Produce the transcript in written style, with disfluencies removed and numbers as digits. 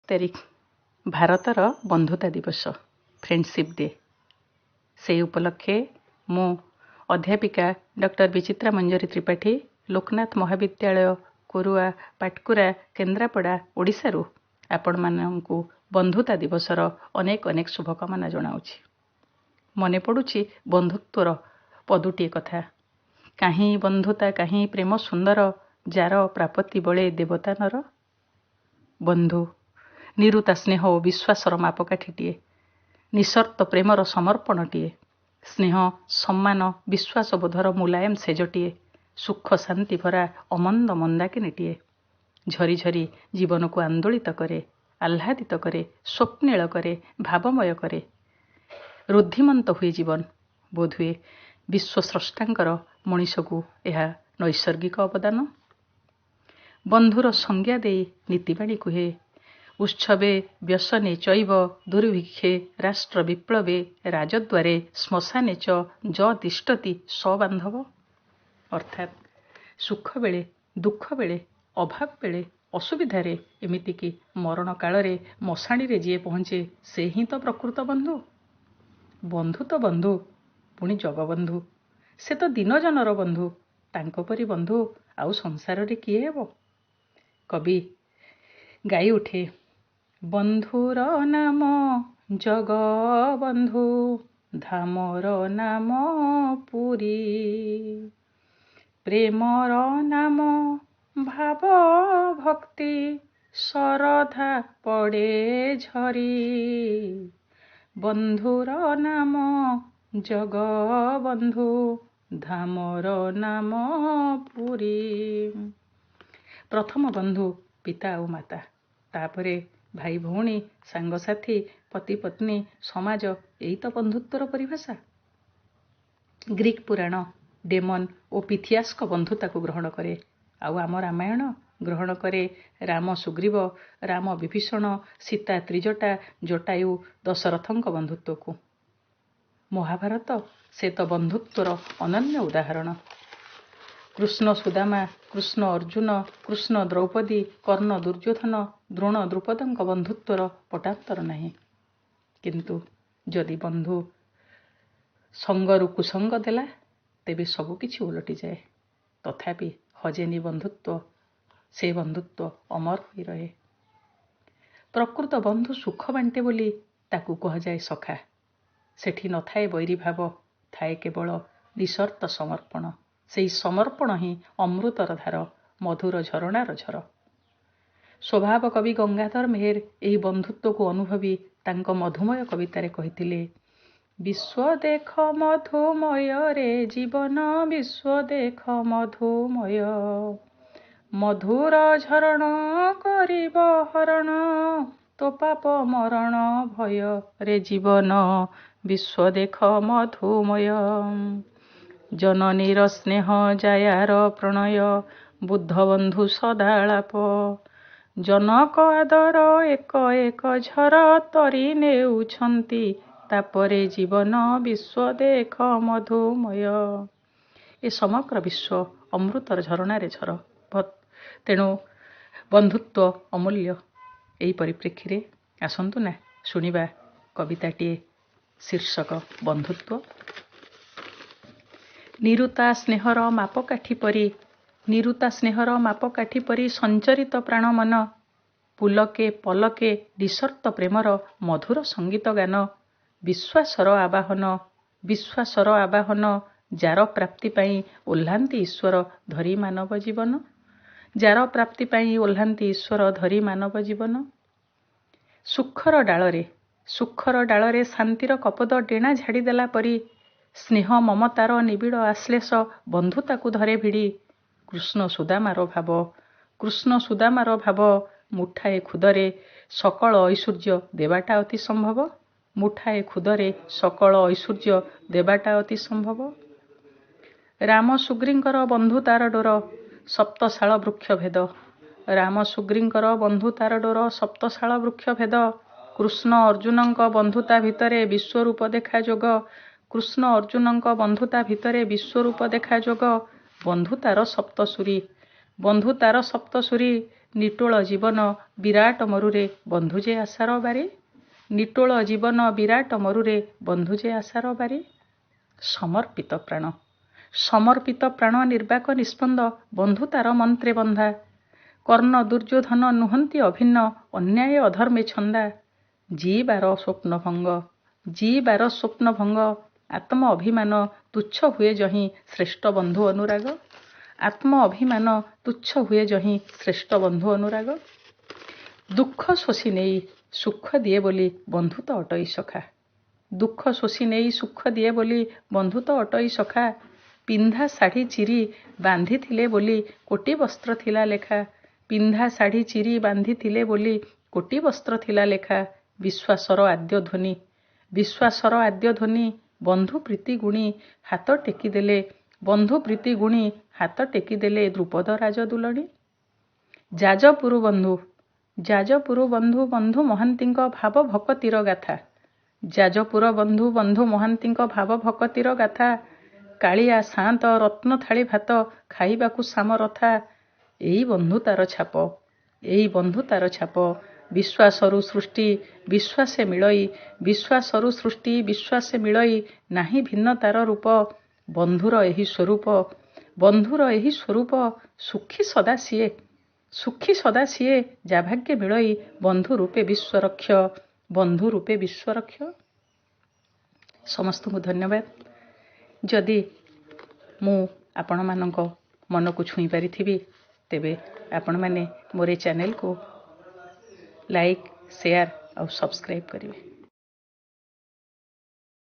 ତାରିଖ ଭାରତର ବନ୍ଧୁତା ଦିବସ, ଫ୍ରେଣ୍ଡସିପ୍ ଡେ। ସେହି ଉପଲକ୍ଷେ ମୁଁ ଅଧ୍ୟାପିକା ଡକ୍ଟର ବିଚିତ୍ରା ମଞ୍ଜରୀ ତ୍ରିପାଠୀ, ଲୋକନାଥ ମହାବିଦ୍ୟାଳୟ, କୋରୁଆ, ପାଟକୁରା, କେନ୍ଦ୍ରାପଡ଼ା, ଓଡ଼ିଶାରୁ ଆପଣମାନଙ୍କୁ ବନ୍ଧୁତା ଦିବସର ଅନେକ ଅନେକ ଶୁଭକାମନା ଜଣାଉଛି। ମନେ ପଡ଼ୁଛି ବନ୍ଧୁତ୍ୱର ପଦୁଟିଏ କଥା। କାହିଁ ବନ୍ଧୁତା କାହିଁ ପ୍ରେମ ସୁନ୍ଦର, ଯାର ପ୍ରାପତି ବଳେ ଦେବତା ନର। ବନ୍ଧୁ ନିରୁତା ସ୍ନେହ ଓ ବିଶ୍ୱାସର ମାପକାଠିଟିଏ, ନିଃସର୍ତ୍ତ ପ୍ରେମର ସମର୍ପଣଟିଏ, ସ୍ନେହ, ସମ୍ମାନ, ବିଶ୍ୱାସବୋଧର ମୁଲାୟମ ସେଜଟିଏ, ସୁଖ ଶାନ୍ତି ଭରା ଅମନ୍ଦ ମନ୍ଦାକିନୀଟିଏ। ଝରି ଝରି ଜୀବନକୁ ଆନ୍ଦୋଳିତ କରେ, ଆହ୍ଲାଦିତ କରେ, ସ୍ୱପ୍ନିଳ କରେ, ଭାବମୟ କରେ। ରୁଦ୍ଧିମନ୍ତ ହୁଏ ଜୀବନ। ବୋଧହୁଏ ବିଶ୍ୱସ୍ରଷ୍ଟାଙ୍କର ମଣିଷକୁ ଏହା ନୈସର୍ଗିକ ଅବଦାନ। ବନ୍ଧୁର ସଂଜ୍ଞା ଦେଇ ନୀତିବାଣୀ କୁହେ, ଉତ୍ସବେ ବ୍ୟସନେ ଚୈବ ଦୁର୍ଭିକ୍ଷେ ରାଷ୍ଟ୍ର ବିପ୍ଳବେ ରାଜଦ୍ୱାରେ ଶ୍ମଶାନେ ଚ ଯ ତିଷ୍ଠତି ସ ବାନ୍ଧବ। ଅର୍ଥାତ୍ ସୁଖ ବେଳେ, ଦୁଃଖ ବେଳେ, ଅଭାବ ବେଳେ, ଅସୁବିଧାରେ, ଏମିତିକି ମରଣ କାଳରେ ମଶାଣିରେ ଯିଏ ପହଞ୍ଚେ ସେ ହିଁ ତ ପ୍ରକୃତ ବନ୍ଧୁ। ବନ୍ଧୁ ତ ବନ୍ଧୁ, ପୁଣି ଜଗବନ୍ଧୁ। ସେ ତ ଦୀନଜନର ବନ୍ଧୁ। ତାଙ୍କ ପରି ବନ୍ଧୁ ଆଉ ସଂସାରରେ କିଏ ହେବ? କବି ଗାଇ ଉଠେ, ବନ୍ଧୁର ନାମ ଜଗବନ୍ଧୁ, ଧାମର ନାମ ପୁରୀ, ପ୍ରେମର ନାମ ଭାବ ଭକ୍ତି, ଶରଧା ପଡ଼େ ଝରି। ବନ୍ଧୁର ନାମ ଜଗବନ୍ଧୁ, ଧାମର ନାମ ପୁରୀ। ପ୍ରଥମ ବନ୍ଧୁ ପିତା ଆଉ ମାତା, ତାପରେ ଭାଇ ଭଉଣୀ, ସାଙ୍ଗସାଥି, ପତି ପତ୍ନୀ, ସମାଜ। ଏଇ ତ ବନ୍ଧୁତ୍ୱର ପରିଭାଷା। ଗ୍ରୀକ୍ ପୁରାଣ ଡେମନ୍ ଓ ପିଥିଆସ୍ଙ୍କ ବନ୍ଧୁତାକୁ ଗ୍ରହଣ କରେ, ଆଉ ଆମ ରାମାୟଣ ଗ୍ରହଣ କରେ ରାମ ସୁଗ୍ରୀବ, ରାମ ବିଭୀଷଣ, ସୀତା ତ୍ରିଜଟା, ଜଟାୟୁ ଦଶରଥଙ୍କ ବନ୍ଧୁତ୍ୱକୁ। ମହାଭାରତ ସେ ତ ବନ୍ଧୁତ୍ୱର ଅନନ୍ୟ ଉଦାହରଣ। କୃଷ୍ଣ ସୁଦାମା, କୃଷ୍ଣ ଅର୍ଜୁନ, କୃଷ୍ଣ ଦ୍ରୌପଦୀ, କର୍ଣ୍ଣ ଦୁର୍ଯ୍ୟୋଧନ, ଦ୍ରୋଣ ଦ୍ରୁପଦଙ୍କ ବନ୍ଧୁତ୍ୱର ପଟାନ୍ତର ନାହିଁ। କିନ୍ତୁ ଯଦି ବନ୍ଧୁ ସଙ୍ଗରୁ କୁସଙ୍ଗ ଦେଲା, ତେବେ ସବୁକିଛି ଓଲଟିଯାଏ। ତଥାପି ହଜେନି ବନ୍ଧୁତ୍ୱ, ସେ ବନ୍ଧୁତ୍ୱ ଅମର ହୋଇ ରହେ। ପ୍ରକୃତ ବନ୍ଧୁ ସୁଖ ବାଣ୍ଟେ ବୋଲି ତାକୁ କୁହାଯାଏ ସଖା। ସେଠି ନଥାଏ ବୈରୀଭାବ, ଥାଏ କେବଳ ନିଃସର୍ତ୍ତ ସମର୍ପଣ। ସେହି ସମର୍ପଣ ହିଁ ଅମୃତର ଧାର, ମଧୁର ଝରଣାର ଝର। ସ୍ୱଭାବ କବି ଗଙ୍ଗାଧର ମେହେର ଏହି ବନ୍ଧୁତ୍ୱକୁ ଅନୁଭବି ତାଙ୍କ ମଧୁମୟ କବିତାରେ କହିଥିଲେ, ବିଶ୍ୱ ଦେଖ ମଧୁମୟରେ ଜୀବନ, ବିଶ୍ୱ ଦେଖ ମଧୁମୟ, ମଧୁର ଝରଣ କରିବ ହରଣ, ତୋ ପାପ ମରଣ ଭୟ ରେ ଜୀବନ, ବିଶ୍ୱ ଦେଖ ମଧୁମୟ। ଜନନୀର ସ୍ନେହ ଜାୟାର ପ୍ରଣୟ, ବୁଦ୍ଧବନ୍ଧୁ ସଦାଳାପ, ଜନକ ଆଦର ଏକ ଏକ ଝର ତରି ନେଉଛନ୍ତି ତାପରେ ଜୀବନ, ବିଶ୍ୱ ଦେଖ ମଧୁମୟ। ଏ ସମଗ୍ର ବିଶ୍ୱ ଅମୃତର ଝରଣାରେ ଝର, ତେଣୁ ବନ୍ଧୁତ୍ୱ ଅମୂଲ୍ୟ। ଏହି ପରିପ୍ରେକ୍ଷୀରେ ଆସନ୍ତୁ ନା ଶୁଣିବା କବିତାଟିଏ, ଶୀର୍ଷକ ବନ୍ଧୁତ୍ୱ। ନିରୁତା ସ୍ନେହର ମାପକାଠି ପରି, ନିରୁତା ସ୍ନେହର ମାପକାଠି ପରି ସଞ୍ଚରିତ ପ୍ରାଣ ମନ, ପୁଲକେ ପଲକେ ନିଃସର୍ତ୍ତ ପ୍ରେମର ମଧୁର ସଙ୍ଗୀତ ଗାନ, ବିଶ୍ୱାସର ଆବାହନ, ବିଶ୍ୱାସର ଆବାହନ, ଯାର ପ୍ରାପ୍ତି ପାଇଁ ଓହ୍ଲାନ୍ତି ଈଶ୍ୱର ଧରି ମାନବ ଜୀବନ, ଯାର ପ୍ରାପ୍ତି ପାଇଁ ଓହ୍ଲାନ୍ତି ଈଶ୍ୱର ଧରି ମାନବ ଜୀବନ। ସୁଖର ଡାଳରେ, ସୁଖର ଡାଳରେ ଶାନ୍ତିର କପୋତ ଡେଣା ଝାଡ଼ିଦେଲା ପରି, ସ୍ନେହ ମମତାର ନିବିଡ଼ ଆଶ୍ଳେଷ ବନ୍ଧୁତାକୁ ଧରେ ଭିଡ଼ି। କୃଷ୍ଣ ସୁଦାମାର ଭାବ, କୃଷ୍ଣ ସୁଦାମାର ଭାବ, ମୁଠାଏ ଖୁଦରେ ସକଳ ଐଶ୍ୱର୍ଯ୍ୟ ଦେବାଟା ଅତି ସମ୍ଭବ, ମୁଠାଏ ଖୁଦରେ ସକଳ ଐଶ୍ୱର୍ଯ୍ୟ ଦେବାଟା ଅତି ସମ୍ଭବ। ରାମ ସୁଗ୍ରୀଙ୍କର ବନ୍ଧୁତାର ଡୋର ସପ୍ତଶାଳ ବୃକ୍ଷ ଭେଦ, ରାମ ସୁଗ୍ରୀଙ୍କର ବନ୍ଧୁତାର ଡୋର ସପ୍ତଶାଳ ବୃକ୍ଷ ଭେଦ। କୃଷ୍ଣ ଅର୍ଜୁନଙ୍କ ବନ୍ଧୁତା ଭିତରେ ବିଶ୍ୱରୂପ ଦେଖା ଯୋଗ, କୃଷ୍ଣ ଅର୍ଜୁନଙ୍କ ବନ୍ଧୁତା ଭିତରେ ବିଶ୍ୱରୂପ ଦେଖା ଯୋଗ। ବନ୍ଧୁତାର ସପ୍ତସୁରୀ, ବନ୍ଧୁତାର ସପ୍ତସୁରୀ, ନିଟୋଳ ଜୀବନ ବିରାଟ ମରୁରେ ବନ୍ଧୁ ଯେ ଆଶାର ବାରି। ନିଟୋଳ ଜୀବନ ବିରାଟ ମରୁରେ ବନ୍ଧୁ ଯେ ଆଶାର ବାରି। ସମର୍ପିତ ପ୍ରାଣ, ସମର୍ପିତ ପ୍ରାଣ ନିର୍ବାକ ନିସ୍ପନ୍ଦ ବନ୍ଧୁତାର ମନ୍ତ୍ରେ ବନ୍ଧା। କର୍ଣ୍ଣ ଦୁର୍ଯ୍ୟୋଧନ ନୁହନ୍ତି ଅଭିନ୍ନ ଅନ୍ୟାୟ ଅଧର୍ମେ ଛନ୍ଦା। ଜୀଇବାର ସ୍ୱପ୍ନଭଙ୍ଗ, ଜୀଇବାର ସ୍ୱପ୍ନଭଙ୍ଗ ଆତ୍ମ ଅଭିମାନ ତୁଚ୍ଛ ହୁଏ ଯହିଁ ଶ୍ରେଷ୍ଠ ବନ୍ଧୁ ଅନୁରାଗ। ଆତ୍ମ ଅଭିମାନ ତୁଚ୍ଛ ହୁଏ ଯହିଁ ଶ୍ରେଷ୍ଠ ବନ୍ଧୁ ଅନୁରାଗ। ଦୁଃଖ ଶୋଷି ନେଇ ସୁଖ ଦିଏ ବୋଲି ବନ୍ଧୁ ତ ଅଟଇ ସଖା। ଦୁଃଖ ଶୋଷି ନେଇ ସୁଖ ଦିଏ ବୋଲି ବନ୍ଧୁ ତ ଅଟଇ ସଖା। ପିନ୍ଧା ଶାଢ଼ୀ ଚିରି ବାନ୍ଧିଥିଲେ ବୋଲି କୋଟି ବସ୍ତ୍ର ଥିଲା ଲେଖା। ପିନ୍ଧା ଶାଢ଼ୀ ଚିରି ବାନ୍ଧିଥିଲେ ବୋଲି କୋଟି ବସ୍ତ୍ର ଥିଲା ଲେଖା। ବିଶ୍ୱାସର ଆଦ୍ୟ ଧ୍ୱନି, ବିଶ୍ୱାସର ଆଦ୍ୟ ଧ୍ୱନି ବନ୍ଧୁ ପ୍ରୀତି ଗୁଣି ହାତ ଟେକିଦେଲେ, ବନ୍ଧୁ ପ୍ରୀତି ଗୁଣି ହାତ ଟେକିଦେଲେ ଦ୍ରୁପଦ ରାଜ ଦୁଲଣୀ। ଯାଜପୁର ବନ୍ଧୁ, ଯାଜପୁର ବନ୍ଧୁ ବନ୍ଧୁ ମହାନ୍ତିଙ୍କ ଭାବ ଭକତିର ଗାଥା। ଯାଜପୁର ବନ୍ଧୁ ବନ୍ଧୁ ମହାନ୍ତିଙ୍କ ଭାବ ଭକତିର ଗାଥା। କାଳିଆ ସାଆନ୍ତ ରତ୍ନ ଥାଳି ଭାତ ଖାଇବାକୁ ସାମରଥା। ଏଇ ବନ୍ଧୁତାର ଛାପ, ଏଇ ବନ୍ଧୁତାର ଛାପ। ବିଶ୍ୱାସରୁ ସୃଷ୍ଟି ବିଶ୍ୱାସେ ମିଳଇ, ବିଶ୍ୱାସରୁ ସୃଷ୍ଟି ବିଶ୍ୱାସେ ମିଳଇ ନାହିଁ ଭିନ୍ନତାର ରୂପ। ବନ୍ଧୁର ଏହି ସ୍ୱରୂପ, ବନ୍ଧୁର ଏହି ସ୍ୱରୂପ ସୁଖୀ ସଦା ସିଏ, ସୁଖୀ ସଦା ସିଏ ଯା ଭାଗ୍ୟେ ମିଳଇ ବନ୍ଧୁ ରୂପେ ବିଶ୍ୱରକ୍ଷ, ବନ୍ଧୁ ରୂପେ ବିଶ୍ୱରକ୍ଷ। ସମସ୍ତଙ୍କୁ ଧନ୍ୟବାଦ। ଯଦି ମୁଁ ଆପଣମାନଙ୍କ ମନକୁ ଛୁଇଁ ପାରିଥିବି, ତେବେ ଆପଣମାନେ ମୋର ଏ ଚ୍ୟାନେଲକୁ ଲାଇକ୍, ସେୟାର ଆଉ ସବସ୍କ୍ରାଇବ୍ କରିବେ।